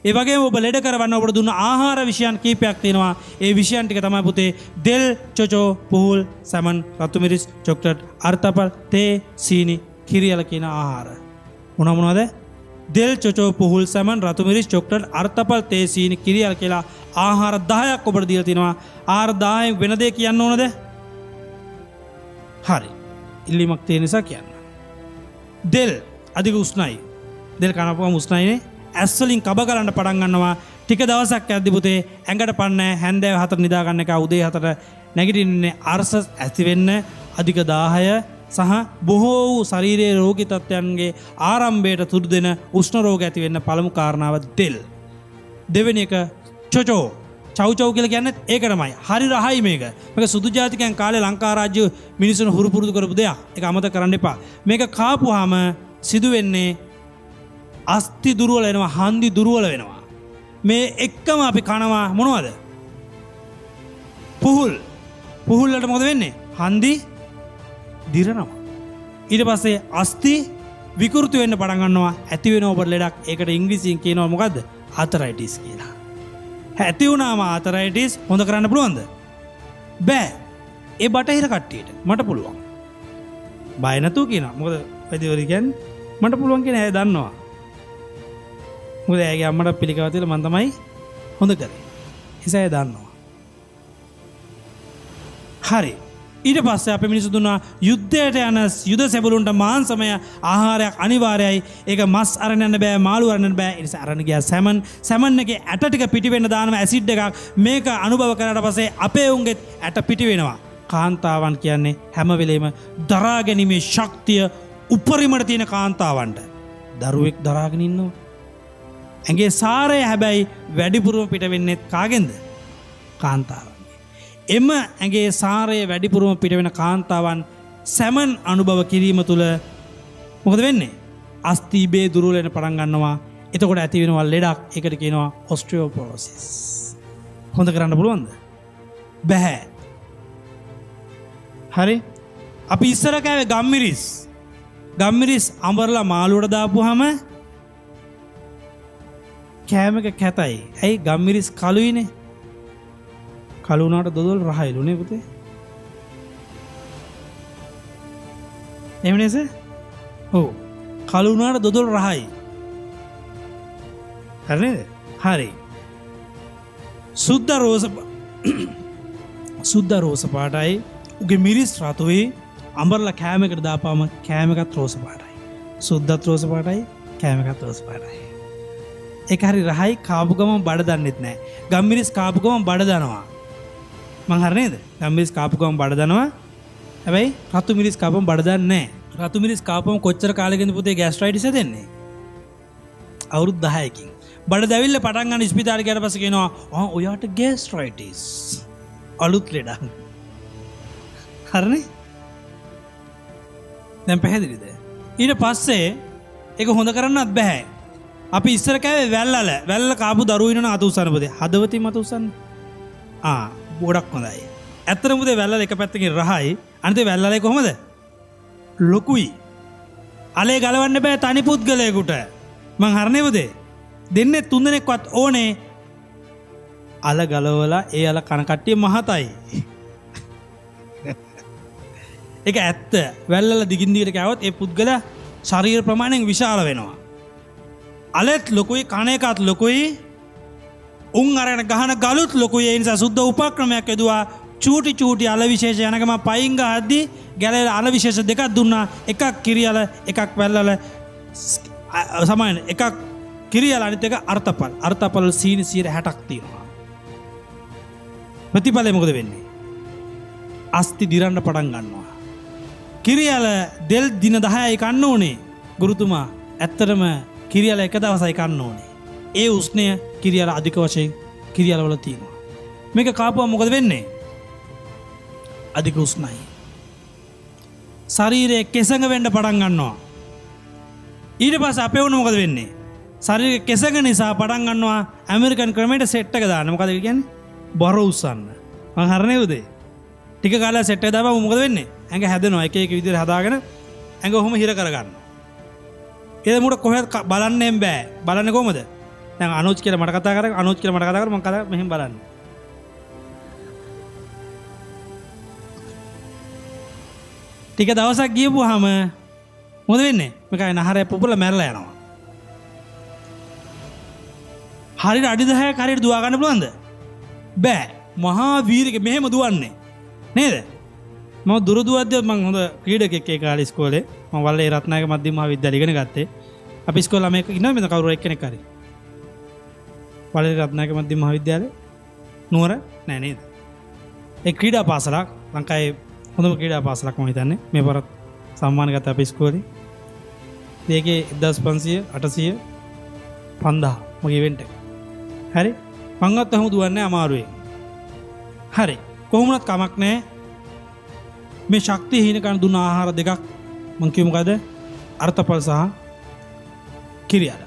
ඒ වගේම ඔබ ලෙඩ කරවන්න ඔබට දුන්න ආහාර විෂයන් කීපයක් තියෙනවා. ඒ විෂයන් ටික තමයි පුතේ දෙල්, චොචෝ, පුහුල්, සැමන්, රතු මිරිස්, චොක්ලට්, අර්තපල්, තේ, සීනි, කිරියල කියන ආහාර. මොන මොනවද? දෙල්, චොචෝ, පුහුල්, සැමන්, රතු මිරිස්, චොක්ලට්, අර්තපල්, තේ, සීනි, කිරියල කියලා ආහාර 10ක් ඔබට දීලා තිනවා. ආහාර 10න් වෙන දේ කියන්න ඕනද? හරි. ඉල්ලීමක් තියෙන නිසා කියන්න. දෙල් අධික උෂ්ණයි. දෙල් කනපුවම උෂ්ණයිනේ. ඇස් වලින් කබ ගලන්න පටන් ගන්නවා. ටික දවසක් යද්දි පුතේ ඇඟට පන්නේ හැන්දෑව 4 නිදා ගන්න එක උදේ 4 නැගිටින්නේ අරස ඇති වෙන්න, අධික දාහය සහ බොහෝ වූ ශරීරයේ රෝගී තත්ත්වයන්ගේ ආරම්භයට තුඩු දෙන උෂ්ණ රෝග ඇති වෙන්න පළමු කාරණාව දෙල්. දෙවෙනි එක චොචෝ. චව් චව් කියලා කියන්නේ ඒකටමයි. හරි රහයි මේක. මේක සුදු ජාතිකයන් කාලේ ලංකා රාජ්‍ය මිනිසුන් හුරු පුරුදු කරපු දෙයක්. ඒක අමතක කරන්න එපා. මේක කාපුවාම සිදු වෙන්නේ අස්ථි දුර්වල වෙනවා, හන්දි දුර්වල වෙනවා. මේ එක්කම අපි කනවා මොනවද? පුහුල්. පුහුල් වලට මොකද වෙන්නේ? හන්දි දිරනවා. ඊට පස්සේ අස්ථි විකෘති වෙන්න පටන් ගන්නවා. ඇති වෙන ඔබට ලෙඩක්. ඒකට ඉංග්‍රීසියෙන් කියනවා මොකද්ද? ආතරයිටිස් කියලා. ඇති වුණාම ආතරයිටිස් හොඳ කරන්න පුළුවන්ද? බෑ. ඒ බටහිර කට්ටියට මට පුළුවන්. බය නැතුව කියනවා. මොකද වෛද්‍යවරු කියන්නේ මට පුළුවන් කියන අය දන්නවා. මොකද ඇගේ අම්මට පිළිකාව තියලා මං තමයි හොඳ කරේ. නිසා ඇය දන්නවා. හරි. ඊට පස්සේ අපේ මිනිස්සු දුන්නා යුද්ධයට යන යුද සෙබළුන්ට මාංශමය ආහාරයක් අනිවාර්යයි. ඒක මස් අරන් යන්න බෑ, මාළු අරන් යන්න බෑ. ඒ නිසා අරන් ගියා සැමන්. සැමන් එකේ ඇට ටික පිටි වෙන්න දානවා ඇසිඩ් එකක්. මේක අනුභව කරාට පස්සේ අපේ උන්ගෙත් ඇට පිටි වෙනවා. කාන්තාවන් කියන්නේ හැම වෙලේම දරා ගැනීමේ ශක්තිය උපරිමට තියෙන කාන්තාවන්ට. දරුවෙක් දරාගෙන ඉන්නවා. ඇඟේ සාරය හැබැයි වැඩිපුරම පිට වෙන්නේ කාගෙන්ද? කාන්තාවන්ගේ. එම ඇඟේ සාරය වැඩිපුරම පිට වෙන කාන්තාවන් සැමන් අනුභව කිරීම තුළ මොකද වෙන්නේ? අස්ථි ඉබේ දුර්වල වෙන පටන් ගන්නවා. එතකොට ඇති වෙනවා ලෙඩක්. ඒකට කියනවා ඔස්ටියෝපොරොසිස්. හොඳ කරන්න පුළුවන්ද? බැහැ. හරි. අපි ඉස්සර කෑවේ ගම්මිරිස්. ගම්මිරිස් අඹරලා මාළුවට දාපුවාම කෑම එක කැතයි. ඇයි? ගම්මිරිස් කළුයිනේ. කළු වුණාට දොදොල් රහයිලු නේ පුතේ. එහෙම නේද? ඔව්. කළු වුණාට දොදොල් රහයි. හරි නේද? හරි. සුද්ධ රෝස පාටයි. උගේ මිරිස් රතුයි. අඹරලා කෑම එකට දාපුවම කෑම එකත් රෝස පාටයි. සුද්ධත් රෝස පාටයි, කෑම එකත් රෝස පාටයි. ඒක හරි රහයි. කාපු ගමන් බඩ දන්නෙත් නෑ. ගම්මිරිස් කාපු ගමන් බඩ දනවා. මං හරි නේද? ගම්මිරිස් කාපු ගමන් බඩ දනවා. හැබැයි රතු මිරිස් කාපුවම බඩ දන්නේ නෑ. රතු මිරිස් කාපුවම කොච්චර කාලෙකින්ද පුතේ ગેස්ට්‍රයිටිස් හැදෙන්නේ? අවුරුදු 10කින්. බඩ දැවිල්ල පටන් ගන්න ඉස්පිතාලේ ගියාට පස්සේ කියනවා ආ ඔයාට ગેස්ට්‍රයිටිස්. අලුත් ලෙඩක්. හරිනේ? දැන් පැහැදිලිද? ඊට පස්සේ ඒක හොඳ කරන්නත් බෑ. අපි ඉස්සර කෑවේ වැල්ලල. වැල්ලල කාපු දරුවෝ ඉන්නවනේ අත උස්සන්න පුතේ. හදවතින්ම අත උස්සන්න. ආ ගොඩක් හොඳයි. ඇත්තටම පුතේ වැල්ලල එක පැත්තකින් රහයි. අනිත් වැල්ලලේ කොහොමද? ලොකුයි. අලේ ගලවන්න බෑ තනි පුද්ගලයෙකුට. මං හරනේ පුතේ. දෙන්නේ තුන් දෙනෙක්වත් ඕනේ. අල ගලවලා ඒ අල කන කට්ටිය මහතයි. ඒක ඇත්ත. වැල්ලල දිගින් දිගට කෑවොත් ඒ පුද්ගලයා ශරීර ප්‍රමාණයෙන් විශාල වෙනවා. අලෙත් ලොකුයි, කන එකත් ලොකුයි, උන් අරගෙන ගහන ගලුත් ලොකුයි. ඒ නිසා සුද්ධ උපක්‍රමයක් යදුවා. චූටි චූටි අල විශේෂ යන ගම පයින් ගහද්දි ගැලවිලා අල විශේෂ දෙකක් දුන්නා. එකක් කිරියල, එකක් වැල්ලල. සමාන එකක් කිරියල, අනිත් එක අර්ථපල්. අර්ථපල් සීනි 60ක් තියෙනවා. ප්‍රතිඵලය මොකද වෙන්නේ? අස්ති දිරන්න පටන් ගන්නවා. කිරියල දෙල් දින 10යි කන්න ඕනේ. ගුරුතුමා ඇත්තටම කිරියල එක දවසයි කන්න ඕනේ. ඒ උෂ්ණය කිරියල අධික වශයෙන් කිරියල වල තියෙනවා. මේක කාපුවම මොකද වෙන්නේ? අධික උෂ්ණයි. ශරීරයේ කෙසඟ වෙන්න පටන් ගන්නවා. ඊට පස්සේ අපේ වුණ මොකද වෙන්නේ? ශරීරයේ කෙසඟ නිසා පටන් ගන්නවා ඇමරිකන් ක්‍රමයට සෙට් එක දාන්න. මොකද ඒ කියන්නේ? බර උස්සන්න. මං හරිනේ උදේ. ටික කාලයක් සෙට් එක දාපුවම මොකද වෙන්නේ? ඇඟ හැදෙනවා. එක එක විදිහට හදාගෙන ඇඟ ඔහොම හිර කරගන්නවා. ඒ මුට කොහෙවත් බලන්නෙම බෑ. බලන්නේ කොහමද? දැන් අනෝජ් කියලා මට කතා කරා, අනෝජ් කියලා මට කතා කරා, මං කතා මෙහෙම බලන්න. ටික දවසක් ගියපුවාම මොකද වෙන්නේ? මේකයි නහරය පුපුරලා මැරලා යනවා. හරියට අඩි 10ක් හරියට දුවා ගන්න පුළුවන්ද? බෑ. මහා වීරයෙක් මෙහෙම දුවන්නේ. නේද? මම දුර දුවද්දී මං හොඳ ක්‍රීඩකෙක් ඒ කාලේ ඉස්කෝලේ. මං වල්ලේ රත්නායක මධ්‍යම මහාවිද්‍යාලේ ඉගෙන ගත්තේ. අපි ඉස්කෝලේ ළමයෙක් ඉන්නවා මෙතන කවුරු එක්කෙනෙක් හරි. වල්ලේ රත්නායක මධ්‍යම මහාවිද්‍යාලේ නුවර නෑ නේද? ඒ ක්‍රීඩා පාසලක් ලංකාවේ හොඳම ක්‍රීඩා පාසලක් මම හිතන්නේ. මේ පාරත් සම්මාන ගත්තා අපි ඉස්කෝලේ. ඒකේ 1500 800 5000 මගේ ඉවෙන්ට් එක. හරි? මංවත් ඔහොම දුවන්නේ අමාරුවෙන්. හරි. කොහොම වුණත් කමක් නෑ. මේ ශක්තිය හීන කරන දුන්න ආහාර දෙකක් මං කිව්ව මොකද? අර්ථඵල සහ කිරියල.